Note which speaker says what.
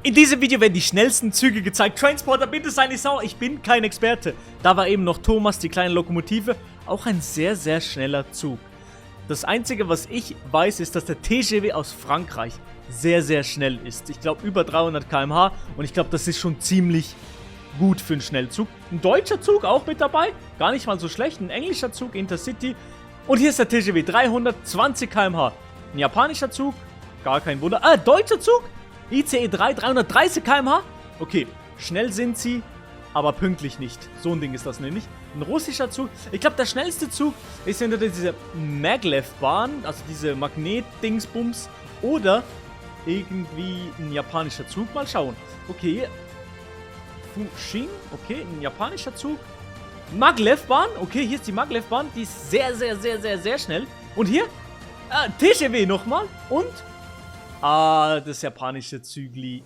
Speaker 1: In diesem Video werden die schnellsten Züge gezeigt. Transporter, bitte sei nicht sauer, ich bin kein Experte. Da war eben noch Thomas, die kleine Lokomotive, auch ein sehr, sehr schneller Zug. Das Einzige, was ich weiß, ist, dass der TGV aus Frankreich sehr, sehr schnell ist. Ich glaube über 300 km/h und ich glaube, das ist schon ziemlich gut für einen Schnellzug. Ein deutscher Zug auch mit dabei, gar nicht mal so schlecht. Ein englischer Zug, Intercity. Und hier ist der TGV, 320 km/h. Ein japanischer Zug, gar kein Wunder. Deutscher Zug, ICE 3, 330 km/h. Okay, schnell sind sie, aber pünktlich nicht. So ein Ding ist das nämlich. Ein russischer Zug. Ich glaube, der schnellste Zug ist entweder diese Maglev-Bahn, also diese Magnet-Dingsbums, oder irgendwie ein japanischer Zug. Mal schauen. Okay. Fushing. Okay, ein japanischer Zug. Maglev-Bahn. Okay, hier ist die Maglev-Bahn. Die ist sehr, sehr, sehr, sehr, sehr schnell. Und hier? TGV nochmal. Und? Das japanische Zügli.